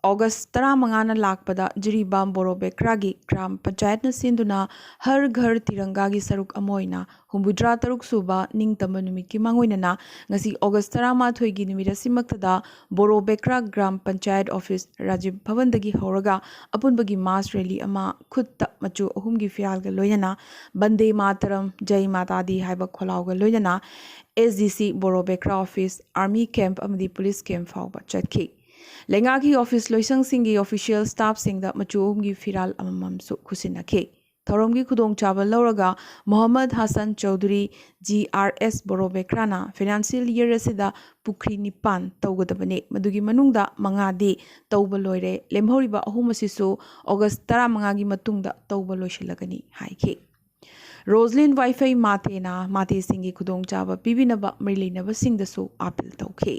August ꯇꯔꯥꯃꯉꯥꯅ ꯂꯥꯛꯄꯗ ꯖꯤꯔꯤꯕꯥꯝ ꯕꯣꯔꯣꯕꯦꯀ꯭ꯔꯥꯒꯤ ꯒ꯭ꯔꯥꯝ ꯄꯟꯆꯥꯌꯠꯅ ꯁꯤꯟꯗꯨꯅ ꯍꯔ ꯘꯔ ꯇꯤꯔꯪꯒꯥꯒꯤ ꯁꯔꯨꯛ ꯑꯃ ꯑꯣꯏꯅ ꯍꯨꯝꯐꯨꯇꯔꯥ ꯇꯔꯨꯛ ꯁꯨꯕ ꯅꯤꯡꯇꯝꯕ ꯅꯨꯃꯤꯠꯀꯤ ꯃꯥꯡꯑꯣꯏꯅꯅ ꯉꯁꯤ August ꯇꯔꯥꯃꯥꯊꯣꯏꯒꯤ ꯅꯨꯃꯤꯠ ꯑꯁꯤꯃꯛꯇꯗ ꯕꯣꯔꯣꯕꯦꯀ꯭ꯔꯥ ꯒ꯭ꯔꯥꯝ ꯄꯟꯆꯥꯌꯠ office ꯔꯥꯖꯤꯕ ꯚꯕꯟꯗꯒꯤ ꯍꯧꯔꯒ ꯑꯄꯨꯟꯕꯒꯤ mass rally ꯑꯃ ꯈꯨꯠꯇ ꯃꯆꯨ ꯑꯍꯨꯝꯒꯤ ꯐꯤꯔꯥꯜꯒ ꯂꯣꯏꯅꯅ ꯕꯟꯗꯦ ꯃꯥꯇꯔꯝ, ꯖꯩ ꯃꯥꯇꯥ ꯗꯤ ꯍꯥꯏꯕ ꯈꯣꯜꯂꯥꯎꯒ ꯂꯣꯏꯅꯅ S D C ꯕꯣꯔꯣꯕꯦꯀ꯭ꯔꯥ office, army camp ꯑꯃꯗꯤ police camp ꯐꯥꯎꯕ ꯆꯠꯈꯤ꯫ ꯂꯩꯉꯥꯛꯀꯤ office ꯂꯣꯏꯁꯪꯁꯤꯡꯒꯤ official staffꯁꯤꯡꯗ ꯃꯆꯨ ꯑꯍꯨꯝꯒꯤ ꯐꯤꯔꯥꯜ ꯑꯃꯃꯝꯁꯨ ꯈꯨꯠꯁꯤꯟꯅꯈꯤ꯫ ꯊꯧꯔꯝꯒꯤ ꯈꯨꯗꯣꯡꯆꯥꯕ ꯂꯧꯔꯒ Mohammad Hasan Chaudhuri, G R S ꯕꯣꯔꯣꯕꯦꯀ꯭ꯔꯥꯅ financial year ꯑꯁꯤꯗ ꯄꯨꯈ꯭ꯔꯤ ꯅꯤꯄꯥꯟ ꯇꯧꯒꯗꯕꯅꯤ꯫ ꯃꯗꯨꯒꯤ ꯃꯅꯨꯡꯗ ꯃꯉꯥꯗꯤ ꯇꯧꯕ ꯂꯣꯏꯔꯦ꯫ ꯂꯦꯝꯍꯧꯔꯤꯕ ꯑꯍꯨꯝ ꯑꯁꯤꯁꯨ August ꯇꯔꯥꯃꯉꯥꯒꯤ ꯃꯇꯨꯡꯗ ꯇꯧꯕ ꯂꯣꯏꯁꯤꯜꯂꯒꯅꯤ ꯍꯥꯏꯈꯤ꯫ ꯔꯣꯖꯂꯤꯟ ꯋꯥꯏꯐꯩ ꯃꯥꯇꯦꯅ ꯃꯥꯇꯦꯁꯤꯡꯒꯤ ꯈꯨꯗꯣꯡꯆꯥꯕ ꯄꯤꯕꯤꯅꯕ ꯃꯔꯤ ꯂꯩꯅꯕꯁꯤꯡꯗꯁꯨ appeal ꯇꯧꯈꯤ꯫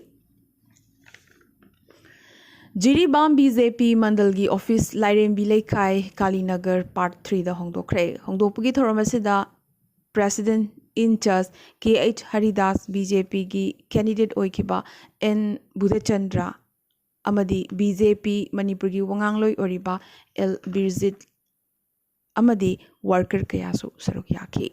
Jiribam B J P ꯃꯟꯗꯜꯒꯤ office ꯂꯥꯏꯔꯦꯝꯕꯤ ꯂꯩꯀꯥꯏ, ꯀꯥꯂꯤꯅꯒꯔ, part threeꯗ ꯍꯣꯡꯗꯣꯛꯈ꯭ꯔꯦ꯫ ꯍꯣꯡꯗꯣꯛꯄꯒꯤ ꯊꯧꯔꯝ ꯑꯁꯤꯗ president incharge K H Haridas, B J P ꯒꯤ candidate ꯑꯣꯏꯈꯤꯕ N ꯕꯨꯙꯆꯟꯗ꯭ꯔ ꯑꯃꯗꯤ B J P ꯃꯅꯤꯄꯨꯔꯒꯤ ꯋꯥꯉꯥꯡꯂꯣꯏ ꯑꯣꯏꯔꯤꯕ L ꯕꯤꯔꯖꯤꯠ ꯑꯃꯗꯤ worker ꯀꯌꯥꯁꯨ ꯁꯔꯨꯛ ꯌꯥꯈꯤ꯫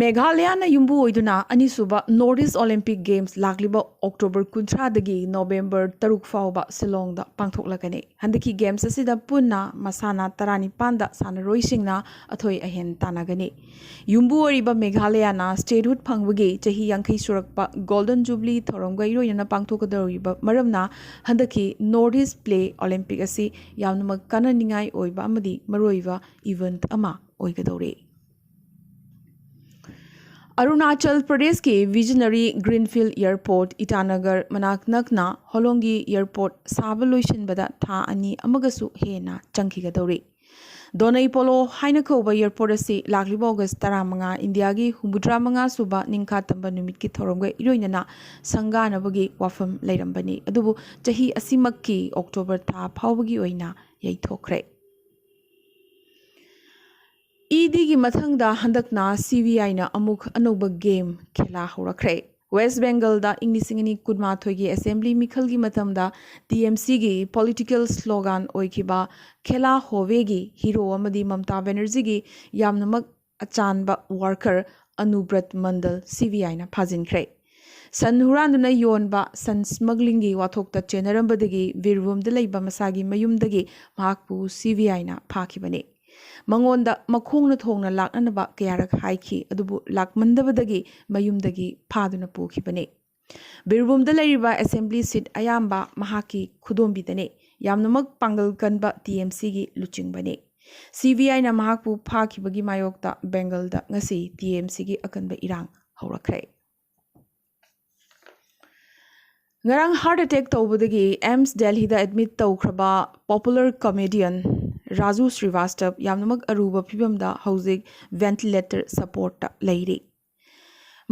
ꯃꯦꯘꯥꯂꯌꯅ ꯌꯨꯝꯕꯨ ꯑꯣꯏꯗꯨꯅ ꯑꯅꯤꯁꯨꯕ North East Olympic Games ꯂꯥꯛꯂꯤꯕ October ꯀꯨꯟꯊ꯭ꯔꯥꯗꯒꯤ November ꯇꯔꯨꯛ ꯐꯥꯎꯕ ꯁꯤꯂꯣꯡꯗ ꯄꯥꯡꯊꯣꯛꯂꯒꯅꯤ꯫ ꯍꯟꯗꯛꯀꯤ Games ꯑꯁꯤꯗ ꯄꯨꯟꯅ ꯃꯁꯥꯟꯅ ꯇꯔꯥꯅꯤꯄꯥꯟꯗ ꯁꯥꯟꯅꯔꯣꯏꯁꯤꯡꯅ ꯑꯊꯣꯏ ꯑꯍꯦꯟ ꯇꯥꯟꯅꯒꯅꯤ꯫ ꯌꯨꯝꯕꯨ ꯑꯣꯏꯔꯤꯕ ꯃꯦꯘꯥꯂꯌꯅ statehood ꯐꯪꯕꯒꯤ ꯆꯍꯤ ꯌꯥꯡꯈꯩ ꯁꯨꯔꯛꯄ Golden Jubilee ꯊꯧꯔꯝꯒ ꯏꯔꯣꯏꯅꯅ ꯄꯥꯡꯊꯣꯛꯀꯗꯧꯔꯤꯕ ꯃꯔꯝꯅ ꯍꯟꯗꯛꯀꯤ North East Play Olympic ꯑꯁꯤ ꯌꯥꯝꯅꯃꯛ ꯀꯥꯟꯅꯅꯤꯡꯉꯥꯏ ꯑꯣꯏꯕ ꯑꯃꯗꯤ ꯃꯔꯨꯑꯣꯏꯕ event ꯑꯃ ꯑꯣꯏꯒꯗꯧꯔꯤ꯫ ꯑꯔꯨꯅꯥꯆꯜ ꯄ꯭ꯔꯗꯦꯁꯀꯤ visionary Greenfield Airport ꯏꯇꯥꯅꯒꯔ ꯃꯅꯥꯛ ꯅꯛꯅ ꯍꯣꯂꯣꯡꯒꯤ airport ꯁꯥꯕ ꯂꯣꯏꯁꯤꯟꯕꯗ ꯊꯥ ꯑꯅꯤ ꯑꯃꯒꯁꯨ ꯍꯦꯟꯅ ꯆꯪꯈꯤꯒꯗꯧꯔꯤ꯫ ꯗꯣꯅꯩ ꯄꯣꯂꯣ ꯍꯥꯏꯅ ꯀꯧꯕ airport ꯑꯁꯤ ꯂꯥꯛꯂꯤꯕ August ꯇꯔꯥꯃꯉꯥ, ꯏꯟꯗꯤꯌꯥꯒꯤ ꯍꯨꯝꯐꯨꯇꯔꯥ ꯃꯉꯥ ꯁꯨꯕ ꯅꯤꯡꯈꯥ ꯇꯝꯕ ꯅꯨꯃꯤꯠꯀꯤ ꯊꯧꯔꯝꯒ ꯏꯔꯣꯏꯅꯅ ꯁꯪꯒꯥꯅꯕꯒꯤ ꯋꯥꯐꯝ ꯂꯩꯔꯝꯕꯅꯤ, ꯑꯗꯨꯕꯨ ꯆꯍꯤ ꯑꯁꯤꯃꯛꯀꯤ October ꯊꯥ ꯐꯥꯎꯕꯒꯤ ꯑꯣꯏꯅ ꯌꯩꯊꯣꯛꯈ꯭ꯔꯦ꯫ EDꯒꯤ ꯃꯊꯪꯗ ꯍꯟꯗꯛꯅ CBIꯅ ꯑꯃꯨꯛ ꯑꯅꯧꯕ game ꯈꯦꯂꯥ ꯍꯧꯔꯛꯈ꯭ꯔꯦ꯫ West Bengalꯗ ꯏꯪ ꯂꯤꯁꯤꯡ ꯑꯅꯤ ꯀꯨꯟꯃꯥꯊꯣꯏꯒꯤ assembly ꯃꯤꯈꯜꯒꯤ ꯃꯇꯝꯗ TMCꯒꯤ political slogan ꯑꯣꯏꯈꯤꯕ ꯈꯦꯂꯥ ꯍꯣꯕꯦꯒꯤ hero ꯑꯃꯗꯤ ꯃꯝꯇꯥ ꯕꯦꯅꯔꯖꯤꯒꯤ ꯌꯥꯝꯅꯃꯛ ꯑꯆꯥꯟꯕ worker ꯑꯅꯨꯕ꯭ꯔꯠ ꯃꯟꯗꯜ CBIꯅ ꯐꯥꯖꯤꯟꯈ꯭ꯔꯦ꯫ ꯁꯟ ꯍꯨꯔꯥꯟꯗꯨꯅ ꯌꯣꯟꯕ, ꯁꯟ smugglingꯒꯤ ꯋꯥꯊꯣꯛꯇ ꯆꯦꯟꯅꯔꯝꯕꯗꯒꯤ ꯕꯤꯔꯚꯨꯝꯗ ꯂꯩꯕ ꯃꯁꯥꯒꯤ ꯃꯌꯨꯝꯗꯒꯤ ꯃꯍꯥꯛꯄꯨ CBIꯅ ꯐꯥꯈꯤꯕꯅꯤ꯫ ꯃꯉꯣꯟꯗ ꯃꯈꯣꯡꯅ ꯊꯣꯡꯅ ꯂꯥꯛꯅꯅꯕ ꯀꯌꯥꯔꯛ ꯍꯥꯏꯈꯤ, ꯑꯗꯨꯕꯨ ꯂꯥꯛꯃꯟꯗꯕꯗꯒꯤ ꯃꯌꯨꯝꯗꯒꯤ ꯐꯥꯗꯨꯅ ꯄꯨꯈꯤꯕꯅꯤ꯫ ꯕꯤꯔꯚꯨꯝꯗ ꯂꯩꯔꯤꯕ assembly seat ꯑꯌꯥꯝꯕ ꯃꯍꯥꯛꯀꯤ ꯈꯨꯗꯣꯝꯕꯤꯗꯅꯤ꯫ ꯌꯥꯝꯅꯃꯛ ꯄꯥꯡꯒꯜ ꯀꯟꯕ TMCꯒꯤ ꯂꯨꯆꯤꯡꯕꯅꯤ꯫ CBIꯅ ꯃꯍꯥꯛꯄꯨ ꯐꯥꯈꯤꯕꯒꯤ ꯃꯥꯌꯣꯛꯇ ꯕꯦꯡꯒꯜꯗ ꯉꯁꯤ TMCꯒꯤ ꯑꯀꯟꯕ ꯏꯔꯥꯡ ꯍꯧꯔꯛꯈ꯭ꯔꯦ꯫ ꯉꯔꯥꯡ heart attack ꯇꯧꯕꯗꯒꯤ AIIMS ꯗꯦꯜꯍꯤꯗ admit ꯇꯧꯈ꯭ꯔꯕ popular comedian ꯔꯥꯖꯨ ꯁ꯭ꯔꯤꯋꯥꯁꯇꯕ ꯌꯥꯝꯅꯃꯛ ꯑꯔꯨꯕ ꯐꯤꯕꯝꯗ ꯍꯧꯖꯤꯛ ventilator supportꯇ ꯂꯩꯔꯤ꯫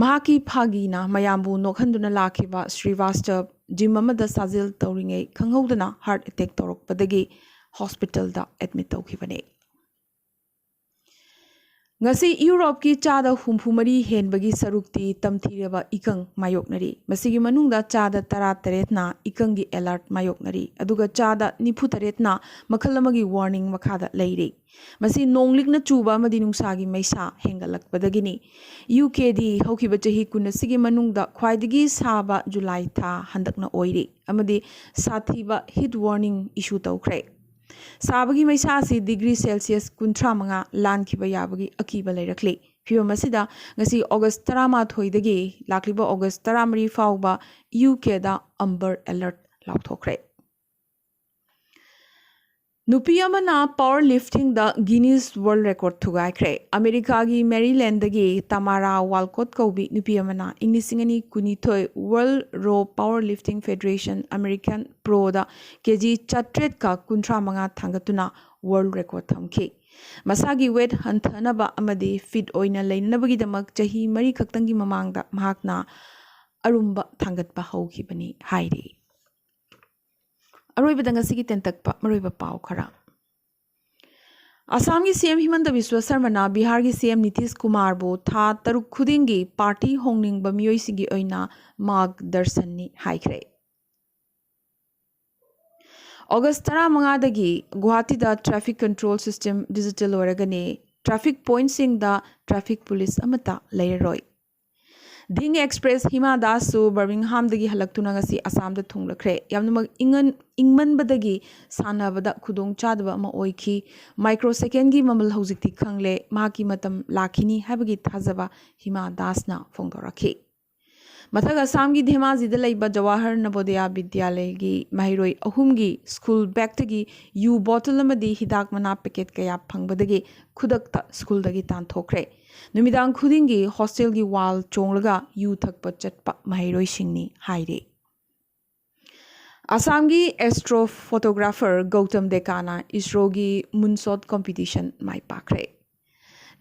ꯃꯍꯥꯛꯀꯤ ꯐꯥꯒꯤꯅ ꯃꯌꯥꯝꯕꯨ ꯅꯣꯛꯍꯟꯗꯨꯅ ꯂꯥꯛꯈꯤꯕ ꯁ꯭ꯔꯤꯋꯥꯁꯇꯕ gym ꯑꯃꯗ ꯁꯥꯖꯦꯜ ꯇꯧꯔꯤꯉꯩ ꯈꯪꯍꯧꯗꯅ heart attack ꯇꯧꯔꯛꯄꯗꯒꯤ hospitalꯗ admit ꯇꯧꯈꯤꯕꯅꯤ꯫ ꯉꯁꯤ ꯌꯨꯔꯣꯞꯀꯤ ꯆꯥꯗ ꯍꯨꯝꯐꯨ ꯃꯔꯤ ꯍꯦꯟꯕꯒꯤ ꯁꯔꯨꯛꯇꯤ ꯇꯝꯊꯤꯔꯕ ꯏꯀꯪ ꯃꯥꯌꯣꯛꯅꯔꯤ꯫ ꯃꯁꯤꯒꯤ ꯃꯅꯨꯡꯗ ꯆꯥꯗ ꯇꯔꯥ ꯇꯔꯦꯠꯅ ꯏꯀꯪꯒꯤ alert ꯃꯥꯌꯣꯛꯅꯔꯤ, ꯑꯗꯨꯒ ꯆꯥꯗ ꯅꯤꯐꯨ ꯇꯔꯦꯠꯅ ꯃꯈꯜ ꯑꯃꯒꯤ warning ꯃꯈꯥꯗ ꯂꯩꯔꯤ꯫ ꯃꯁꯤ ꯅꯣꯡꯂꯤꯛꯅ ꯆꯨꯕ ꯑꯃꯗꯤ ꯅꯨꯡꯁꯥꯒꯤ ꯃꯩꯁꯥ ꯍꯦꯟꯒꯠꯂꯛꯄꯗꯒꯤꯅꯤ꯫ ꯌꯨ ꯀꯦꯗꯤ ꯍꯧꯈꯤꯕ ꯆꯍꯤ ꯀꯨꯟ ꯑꯁꯤꯒꯤ ꯃꯅꯨꯡꯗ ꯈ꯭ꯋꯥꯏꯗꯒꯤ ꯁꯥꯕ ꯖꯨꯂꯥꯏ ꯊꯥ ꯍꯟꯗꯛꯅ ꯑꯣꯏꯔꯤ ꯑꯃꯗꯤ ꯁꯥꯊꯤꯕ heat warning issue ꯇꯧꯈ꯭ꯔꯦ꯫ ꯁꯥꯕꯒꯤ ꯃꯩꯁꯥ ꯑꯁꯤ ꯗꯤꯒ꯭ꯔꯤ ꯁꯦꯜꯁꯤꯌꯁ ꯀꯨꯟꯊ꯭ꯔꯥ ꯃꯉꯥ ꯂꯥꯟꯈꯤꯕ ꯌꯥꯕꯒꯤ ꯑꯀꯤꯕ ꯂꯩꯔꯛꯂꯤ꯫ ꯐꯤꯚꯝ ꯑꯁꯤꯗ ꯉꯁꯤ ꯑꯣꯒꯁ ꯇꯔꯥꯃꯥꯊꯣꯏꯗꯒꯤ ꯂꯥꯛꯂꯤꯕ ꯑꯣꯒꯁ ꯇꯔꯥꯃꯔꯤ ꯐꯥꯎꯕ ꯌꯨ ꯀꯦꯗ ꯑꯝꯕꯔ alert ꯂꯥꯎꯊꯣꯛꯈ꯭ꯔꯦ꯫ ꯅꯨꯄꯤ ꯑꯃꯅ power liftingꯗ Guinness World Record ꯊꯨꯒꯥꯏꯈ꯭ꯔꯦ꯫ ꯑꯃꯦꯔꯤꯀꯥꯒꯤ ꯃꯦꯔꯤꯂꯦꯟꯗꯒꯤ ꯇꯃꯥꯔꯥ ꯋꯥꯜꯀꯣꯠ ꯀꯧꯕꯤ ꯅꯨꯄꯤ ꯑꯃꯅ ꯏꯪ ꯂꯤꯁꯤꯡ ꯑꯅꯤ ꯀꯨꯟꯅꯤꯊꯣꯏ World Row Power Lifting Federation American Proꯗ ꯀꯦ ꯖꯤ ꯆꯥꯇ꯭ꯔꯦꯠꯀ ꯀꯨꯟꯊ꯭ꯔꯥ ꯃꯉꯥ ꯊꯥꯡꯒꯠꯇꯨꯅ world record ꯊꯝꯈꯤ꯫ ꯃꯁꯥꯒꯤ weight ꯍꯟꯊꯅꯕ ꯑꯃꯗꯤ fit ꯑꯣꯏꯅ ꯂꯩꯅꯅꯕꯒꯤꯗꯃꯛ ꯆꯍꯤ ꯃꯔꯤ ꯈꯛꯇꯪꯒꯤ ꯃꯃꯥꯡꯗ ꯃꯍꯥꯛꯅ ꯑꯔꯨꯝꯕ ꯊꯥꯡꯒꯠꯄ ꯍꯧꯈꯤꯕꯅꯤ ꯍꯥꯏꯔꯤ꯫ ꯑꯔꯣꯏꯕꯗ ꯉꯁꯤꯒꯤ ꯇꯦꯟꯇꯛꯄ ꯃꯔꯨꯑꯣꯏꯕ ꯄꯥꯎ ꯈꯔ꯫ ꯑꯁꯥꯝꯒꯤ ꯁꯤ ꯑꯦꯝ ꯍꯤꯃꯟꯇ ꯕꯤꯁ꯭ꯋ ꯁꯔꯃꯅ ꯕꯤꯍꯥꯔꯒꯤ ꯁꯤ ꯑꯦꯝ ꯅꯤꯇꯤꯁ ꯀꯨꯃꯥꯔꯕꯨ ꯊꯥ ꯇꯔꯨꯛ ꯈꯨꯗꯤꯡꯒꯤ party ꯍꯣꯡꯅꯤꯡꯕ ꯃꯤꯑꯣꯏꯁꯤꯡꯒꯤ ꯑꯣꯏꯅ ꯃꯥꯔꯒꯗꯔꯁꯟꯅꯤ ꯍꯥꯏꯈ꯭ꯔꯦ꯫ ꯑꯣꯒꯁ ꯇꯔꯥꯃꯉꯥꯗꯒꯤ ꯒꯨꯋꯥꯍꯥꯇꯤꯗ traffic control system digital ꯑꯣꯏꯔꯒꯅꯤ꯫ Traffic pointꯁꯤꯡꯗ traffic police ꯑꯃꯠꯇ ꯂꯩꯔꯔꯣꯏ꯫ ꯗꯤꯡ ꯑꯦꯛꯁꯄ꯭ꯔꯦꯁ ꯍꯤꯃꯥ ꯗꯥꯁꯁꯨ ꯕꯔꯃꯤꯡꯍꯥꯝꯗꯒꯤ ꯍꯜꯂꯛꯇꯨꯅ ꯉꯁꯤ ꯑꯁꯥꯝꯗ ꯊꯨꯡꯂꯈ꯭ꯔꯦ꯫ ꯌꯥꯝꯅꯃꯛ ꯏꯪꯉꯟ-, ꯏꯪꯃꯟꯕꯗꯒꯤ ꯁꯥꯟꯅꯕꯗ ꯈꯨꯗꯣꯡꯆꯥꯗꯕ ꯑꯃ ꯑꯣꯏꯈꯤ꯫ Microsecondꯒꯤ ꯃꯃꯜ ꯍꯧꯖꯤꯛꯇꯤ ꯈꯪꯂꯦ꯫ ꯃꯍꯥꯛꯀꯤ ꯃꯇꯝ ꯂꯥꯛꯈꯤꯅꯤ ꯍꯥꯏꯕꯒꯤ ꯊꯥꯖꯕ ꯍꯤꯃꯥ ꯗꯥꯁꯅ ꯐꯣꯡꯗꯣꯔꯛꯈꯤ꯫ ꯃꯊꯛ ꯑꯁꯥꯝꯒꯤ ꯙꯦꯃꯥꯖꯤꯗ ꯂꯩꯕ ꯖꯋꯥꯍꯔ ꯅꯕꯣꯗꯌꯥ ꯕꯤꯗ꯭ꯌꯥꯂꯌꯒꯤ ꯃꯍꯩꯔꯣꯏ ꯑꯍꯨꯝꯒꯤ school bagꯇꯒꯤ ꯌꯨ bottle ꯑꯃꯗꯤ ꯍꯤꯗꯥꯛ ꯃꯅꯥ packet ꯀꯌꯥ ꯐꯪꯕꯗꯒꯤ ꯈꯨꯗꯛꯇ schoolꯗꯒꯤ ꯇꯥꯟꯊꯣꯛꯈ꯭ꯔꯦ꯫ ꯅꯨꯃꯤꯗꯥꯡ ꯈꯨꯗꯤꯡꯒꯤ hostelꯒꯤ wall ꯆꯣꯡꯂꯒ ꯌꯨ ꯊꯛꯄ ꯆꯠꯄ ꯃꯍꯩꯔꯣꯏꯁꯤꯡꯅꯤ ꯍꯥꯏꯔꯤ꯫ ꯑꯁꯥꯝꯒꯤ astrophotographer Gautam ꯗꯦꯀꯥꯅ ꯏꯁ꯭ꯔꯣꯒꯤ moonshot competition my ꯄꯥꯛꯈ꯭ꯔꯦ꯫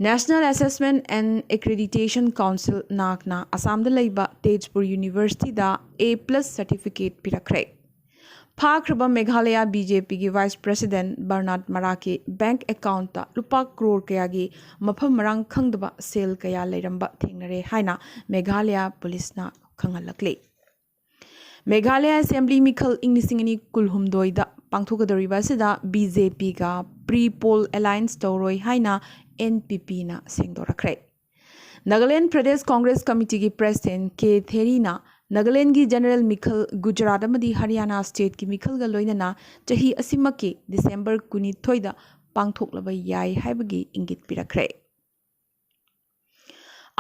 National Assessment and Accreditation Council, NAACꯅ ꯑꯁꯥꯝꯗ ꯂꯩꯕ ꯇꯦꯖꯄꯨꯔ Universityꯗ A plus certificate ꯄꯤꯔꯛꯈ꯭ꯔꯦ꯫ ꯐꯥꯈ꯭ꯔꯕ ꯃꯦꯘꯥꯂꯌꯥ ꯕꯤ ꯖꯦ ꯄꯤꯒꯤ vice president Bernard Marak bank ꯑꯦꯀꯥꯎꯟꯠꯇ ꯂꯨꯄꯥ ꯀ꯭ꯔꯣꯔ ꯀꯌꯥꯒꯤ ꯃꯐꯝ ꯃꯔꯥꯡ ꯈꯪꯗꯕ ꯁꯦꯜ ꯀꯌꯥ ꯂꯩꯔꯝꯕ ꯊꯦꯡꯅꯔꯦ ꯍꯥꯏꯅ ꯃꯦꯘꯥꯂꯌꯥ ꯄꯨꯂꯤꯁꯅ ꯈꯪꯍꯜꯂꯛꯂꯤ꯫ ꯃꯦꯘꯥꯂꯌꯥ ꯑꯦꯁꯦꯝꯕ꯭ꯂꯤ ꯃꯤꯈꯜ ꯏꯪ ꯂꯤꯁꯤꯡ ꯑꯅꯤ ꯀꯨꯟꯍꯨꯝꯗꯣꯏꯗ ꯄꯥꯡꯊꯣꯛꯀꯗꯧꯔꯤꯕ ꯑꯁꯤꯗ ꯕꯤ ꯖꯦ ꯄꯤꯒ ꯄ꯭ꯔꯤ ꯄꯣꯜ ꯑꯦꯂꯥꯏꯟꯁ ꯇꯧꯔꯣꯏ ꯍꯥꯏꯅ ꯑꯦꯟ ꯄꯤ ꯄꯤꯅ ꯁꯦꯡꯗꯣꯔꯛꯈ꯭ꯔꯦ꯫ ꯅꯥꯒꯥꯂꯦꯟꯗ ꯄ꯭ꯔꯗꯦꯁ ꯀꯣꯡꯒ꯭ꯔꯦꯁ ꯀꯃꯤꯇꯤꯒꯤ ꯄ꯭ꯔꯦꯁꯤꯗꯦꯟꯠ ꯀꯦ ꯊꯦꯔꯤꯅ ꯅꯥꯒꯥꯂꯦꯟꯗꯒꯤ ꯖꯦꯅꯔꯦꯜ ꯃꯤꯈꯜ ꯒꯨꯖꯔꯥꯠ ꯑꯃꯗꯤ ꯍꯔꯤꯌꯥꯅꯥ ꯁ꯭ꯇꯦꯠꯀꯤ ꯃꯤꯈꯜꯒ ꯂꯣꯏꯅꯅ ꯆꯍꯤ ꯑꯁꯤꯃꯛꯀꯤ ꯗꯤꯁꯦꯝꯕꯔ ꯀꯨꯟꯅꯤꯊꯣꯏꯗ ꯄꯥꯡꯊꯣꯛꯂꯕ ꯌꯥꯏ ꯍꯥꯏꯕꯒꯤ ꯏꯪꯒꯤꯠ ꯄꯤꯔꯛꯈ꯭ꯔꯦ꯫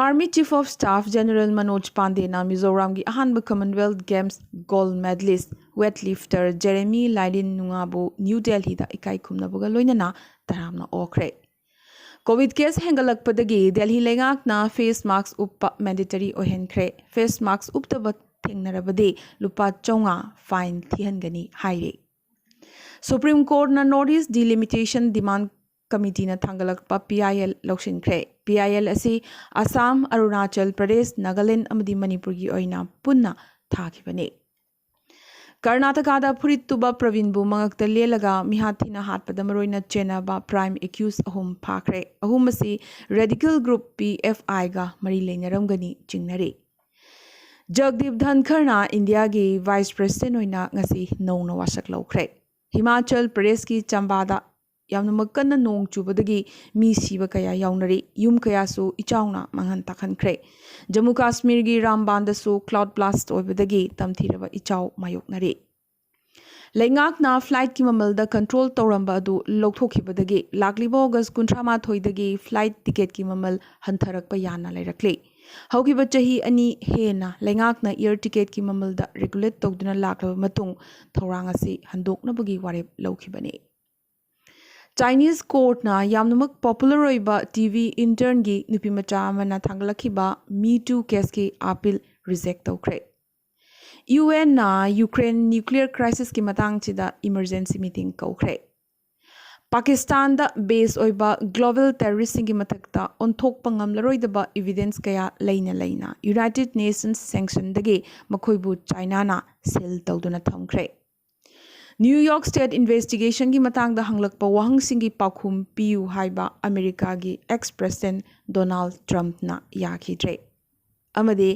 Army Chief of Staff General Manoj ꯄꯥꯟꯗꯦꯅ ꯃꯤꯖꯣꯔꯥꯝꯒꯤ ꯑꯍꯥꯟꯕ Commonwealth Games gold medalist weightlifter Jeremy ꯂꯥꯏꯂꯤꯟ ꯅꯨꯡꯉꯥꯕꯨ ꯅ꯭ꯌꯨ ꯗꯦꯜꯍꯤꯗ ꯏꯀꯥꯏ ꯈꯨꯝꯅꯕꯒ ꯂꯣꯏꯅꯅ ꯇꯔꯥꯝꯅ ꯑꯣꯛꯈ꯭ꯔꯦ꯫ ꯀꯣꯚꯤꯗ ꯀꯦꯁ ꯍꯦꯟꯒꯠꯂꯛꯄꯗꯒꯤ ꯗꯦꯜꯍꯤ ꯂꯩꯉꯥꯛꯅ ꯐꯦꯁ ꯃꯥꯁꯛ ꯎꯞꯄ ꯃꯦꯟꯗꯦꯇꯔꯤ ꯑꯣꯏꯍꯟꯈ꯭ꯔꯦ꯫ ꯐꯦꯁ ꯃꯥꯁꯛ ꯎꯞꯇꯕ ꯊꯦꯡꯅꯔꯕꯗꯤ ꯂꯨꯄꯥ ꯆꯥꯝꯃꯉꯥ ꯐꯥꯏꯟ ꯊꯤꯍꯟꯒꯅꯤ ꯍꯥꯏꯔꯤ꯫ ꯁꯨꯄ꯭ꯔꯤꯝ ꯀꯣꯔꯠꯅ ꯅꯣꯔꯠ ꯏꯁ ꯗꯤꯂꯤꯃꯤꯇꯦꯁꯟ ꯗꯤꯃꯥꯟ ꯀꯃꯤꯇꯤꯅ ꯊꯥꯡꯒꯠꯂꯛꯄ ꯄꯤ ꯑꯥꯏ ꯑꯦꯜ ꯂꯧꯁꯤꯟꯈ꯭ꯔꯦ꯫ ꯄꯤ ꯑꯥꯏ ꯑꯦꯜ ꯑꯁꯤ ꯑꯁꯥꯝ, ꯑꯔꯨꯅꯥꯆꯜ ꯄ꯭ꯔꯗꯦꯁ, ꯅꯥꯒꯥꯂꯦꯟꯗ ꯑꯃꯗꯤ ꯃꯅꯤꯄꯨꯔꯒꯤ ꯑꯣꯏꯅ ꯄꯨꯟꯅ ꯊꯥꯈꯤꯕꯅꯤ꯫ ꯀꯔꯅꯥꯇꯀꯥꯗ ꯐꯨꯔꯤꯠ ꯇꯨꯕ ꯄ꯭ꯔꯕꯤꯟꯕꯨ ꯃꯉꯛꯇ ꯂꯦꯜꯂꯒ ꯃꯤꯍꯥꯠ ꯊꯤꯅ ꯍꯥꯠꯄꯗ ꯃꯔꯨꯑꯣꯏꯅ ꯆꯦꯟꯅꯕ ꯄ꯭ꯔꯥꯏꯝ ꯑꯦꯀ꯭ꯌꯨꯁ ꯑꯍꯨꯝ ꯐꯥꯈ꯭ꯔꯦ꯫ ꯑꯍꯨꯝ ꯑꯁꯤ ꯔꯦꯗꯤꯀꯦꯜ ꯒ꯭ꯔꯨꯞ ꯄꯤ ꯑꯦꯐ ꯑꯥꯏꯒ ꯃꯔꯤ ꯂꯩꯅꯔꯝꯒꯅꯤ ꯆꯤꯡꯅꯔꯤ꯫ ꯖꯒꯗꯤꯞ ꯙꯟꯈꯔꯅ ꯏꯟꯗꯤꯌꯥꯒꯤ ꯚꯥꯏꯁ ꯄ꯭ꯔꯦꯁꯤꯗꯦꯟꯠ ꯑꯣꯏꯅ ꯉꯁꯤ ꯅꯧꯅ ꯋꯥꯁꯛ ꯂꯧꯈ꯭ꯔꯦ꯫ ꯍꯤꯃꯥꯆꯜ ꯄ꯭ꯔꯗꯦꯁꯀꯤ ꯆꯝꯕꯥꯗ ꯌꯥꯝꯅꯃꯛ ꯀꯟꯅ ꯅꯣꯡ ꯆꯨꯕꯗꯒꯤ ꯃꯤ ꯁꯤꯕ ꯀꯌꯥ ꯌꯥꯎꯅꯔꯤ꯫ ꯌꯨꯝ ꯀꯌꯥꯁꯨ ꯏꯆꯥꯎꯅ ꯃꯥꯡꯍꯟ ꯇꯥꯛꯍꯟꯈ꯭ꯔꯦ꯫ ꯖꯝꯃꯨ ꯀꯥꯁꯃꯤꯔꯒꯤ ꯔꯥꯝꯕꯥꯟꯗꯁꯨ ꯀ꯭ꯂꯥꯎꯗ ꯕ꯭ꯂꯥꯁ꯭ꯠ ꯑꯣꯏꯕꯗꯒꯤ ꯇꯝꯊꯤꯔꯕ ꯏꯆꯥꯎ ꯃꯥꯌꯣꯛꯅꯔꯤ꯫ ꯂꯩꯉꯥꯛꯅ ꯐ꯭ꯂꯥꯏꯠꯀꯤ ꯃꯃꯜꯗ ꯀꯟꯇ꯭ꯔꯣꯜ ꯇꯧꯔꯝꯕ ꯑꯗꯨ ꯂꯧꯊꯣꯛꯈꯤꯕꯗꯒꯤ ꯂꯥꯛꯂꯤꯕ ꯑꯣꯒꯁ꯭ꯠ ꯀꯨꯟꯊ꯭ꯔꯥ ꯃꯥꯊꯣꯏꯗꯒꯤ ꯐ꯭ꯂꯥꯏꯠ ꯇꯤꯀꯦꯠꯀꯤ ꯃꯃꯜ ꯍꯟꯊꯔꯛꯄ ꯌꯥꯅ ꯂꯩꯔꯛꯂꯤ꯫ ꯍꯧꯈꯤꯕ ꯆꯍꯤ ꯑꯅꯤ ꯍꯦꯟꯅ ꯂꯩꯉꯥꯛꯅ ꯑꯦꯌꯔ ꯇꯤꯀꯦꯠꯀꯤ ꯃꯃꯜꯗ ꯔꯤꯒꯨꯂꯦꯠ ꯇꯧꯗꯨꯅ ꯂꯥꯛꯂꯕ ꯃꯇꯨꯡ ꯊꯧꯔꯥꯡ ꯑꯁꯤ ꯍꯟꯗꯣꯛꯅꯕꯒꯤ ꯋꯥꯔꯦꯞ ꯂꯧꯈꯤꯕꯅꯤ꯫ ꯆꯥꯏꯅꯤꯁ ꯀꯣꯔꯠꯅ ꯌꯥꯝꯅꯃꯛ ꯄꯣꯄꯨꯂꯔ ꯑꯣꯏꯕ ꯇꯤ ꯚꯤ ꯏꯟꯇꯔꯟꯒꯤ ꯅꯨꯄꯤꯃꯆꯥ ꯑꯃꯅ ꯊꯥꯡꯒꯠꯂꯛꯈꯤꯕ ꯃꯤ ꯇꯨ ꯀꯦꯁꯀꯤ ꯑꯥꯄꯤꯜ ꯔꯤꯖꯦꯛ ꯇꯧꯈ꯭ꯔꯦ꯫ ꯌꯨ ꯑꯦꯟꯅ ꯌꯨꯀ꯭ꯔꯦꯟ ꯅ꯭ꯌꯨꯀ꯭ꯂꯤꯌꯔ ꯀ꯭ꯔꯥꯏꯁꯤꯁꯀꯤ ꯃꯇꯥꯡꯁꯤꯗ ꯏꯃꯔꯖꯦꯟꯁꯤ ꯃꯤꯇꯤꯡ ꯀꯧꯈ꯭ꯔꯦ꯫ ꯄꯥꯀꯤꯁꯇꯥꯟꯗ ꯕꯦꯁ ꯑꯣꯏꯕ ꯒ꯭ꯂꯣꯕꯦꯜ ꯇꯦꯔꯣꯔꯤꯁꯁꯤꯡꯒꯤ ꯃꯊꯛꯇ ꯑꯣꯟꯊꯣꯛꯄ ꯉꯝꯂꯔꯣꯏꯗꯕ ꯏꯚꯤꯗꯦꯟꯁ ꯀꯌꯥ ꯂꯩꯅ ꯂꯩꯅ ꯌꯨꯅꯥꯏꯇꯦꯗ ꯅꯦꯁꯟꯁ ꯁꯦꯡꯁꯟꯗꯒꯤ ꯃꯈꯣꯏꯕꯨ ꯆꯥꯏꯅꯥꯅ ꯁꯤꯜ ꯇꯧꯗꯨꯅ ꯊꯝꯈ꯭ꯔꯦ꯫ ꯅ꯭ꯌꯨ ꯌꯣꯔꯛ ꯁ꯭ꯇꯦꯠ ꯏꯟꯚꯦꯁꯇꯤꯒꯦꯁꯟꯒꯤ ꯃꯇꯥꯡꯗ ꯍꯪꯂꯛꯄ ꯋꯥꯍꯪꯁꯤꯡꯒꯤ ꯄꯥꯎꯈꯨꯝ ꯄꯤꯌꯨ ꯍꯥꯏꯕ ꯑꯃꯦꯔꯤꯀꯥꯒꯤ ꯑꯦꯛꯁ ꯄ꯭ꯔꯦꯁꯤꯗꯦꯟꯠ ꯗꯣꯅꯥꯜꯗ ꯇ꯭ꯔꯝꯞꯅ ꯌꯥꯈꯤꯗ꯭ꯔꯦ꯫ ꯑꯃꯗꯤ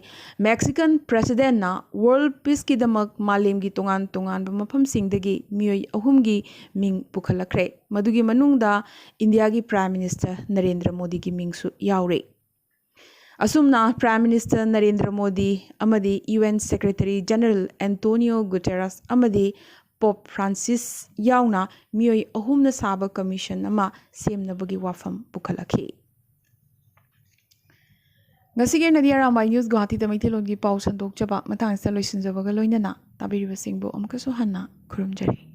ꯃꯦꯛꯁꯤꯀꯟ ꯄ꯭ꯔꯦꯁꯤꯗꯦꯟꯠꯅ ꯋꯥꯔꯜꯗ ꯄꯤꯁꯀꯤꯗꯃꯛ ꯃꯥꯂꯦꯝꯒꯤ ꯇꯣꯉꯥꯟ ꯇꯣꯉꯥꯟꯕ ꯃꯐꯝꯁꯤꯡꯗꯒꯤ ꯃꯤꯑꯣꯏ ꯑꯍꯨꯝꯒꯤ ꯃꯤꯡ ꯄꯨꯈꯠꯂꯛꯈ꯭ꯔꯦ꯫ ꯃꯗꯨꯒꯤ ꯃꯅꯨꯡꯗ ꯏꯟꯗꯤꯌꯥꯒꯤ ꯄ꯭ꯔꯥꯏꯝ ꯃꯤꯅꯤꯁꯇꯔ ꯅꯔꯦꯟꯗ꯭ꯔ ꯃꯣꯗꯤꯒꯤ ꯃꯤꯡꯁꯨ ꯌꯥꯎꯔꯦ꯫ ꯑꯁꯨꯝꯅ ꯄ꯭ꯔꯥꯏꯝ ꯃꯤꯅꯤꯁꯇꯔ ꯅꯔꯦꯟꯗ꯭ꯔ ꯃꯣꯗꯤ ꯑꯃꯗꯤ U N secretary general Antonio ꯒꯨꯇꯦꯔꯁ ꯑꯃꯗꯤ ꯄꯣꯞ ꯐ꯭ꯔꯥꯟꯁꯤꯁ ꯌꯥꯎꯅ ꯃꯤꯑꯣꯏ ꯑꯍꯨꯝꯅ ꯁꯥꯕ ꯀꯃꯤꯁꯟ ꯑꯃ ꯁꯦꯝꯅꯕꯒꯤ ꯋꯥꯐꯝ ꯄꯨꯈꯠꯂꯛꯈꯤ꯫ ꯉꯁꯤꯒꯤ ꯑꯣꯏꯅꯗꯤ ꯑꯔꯥꯝꯕꯥꯏ ꯅ꯭ꯌꯨꯁ ꯒꯨꯋꯥꯍꯥꯇꯤꯗ ꯃꯩꯇꯩꯂꯣꯟꯒꯤ ꯄꯥꯎ ꯁꯟꯗꯣꯛꯆꯕ ꯃꯇꯥꯡ ꯑꯁꯤꯗ ꯂꯣꯏꯁꯤꯟꯖꯕꯒ ꯂꯣꯏꯅꯅ ꯇꯥꯕꯤꯔꯤꯕꯁꯤꯡꯕꯨ ꯑꯃꯨꯛꯀꯁꯨ ꯍꯟꯅ ꯈꯨꯔꯨꯝꯖꯔꯤ꯫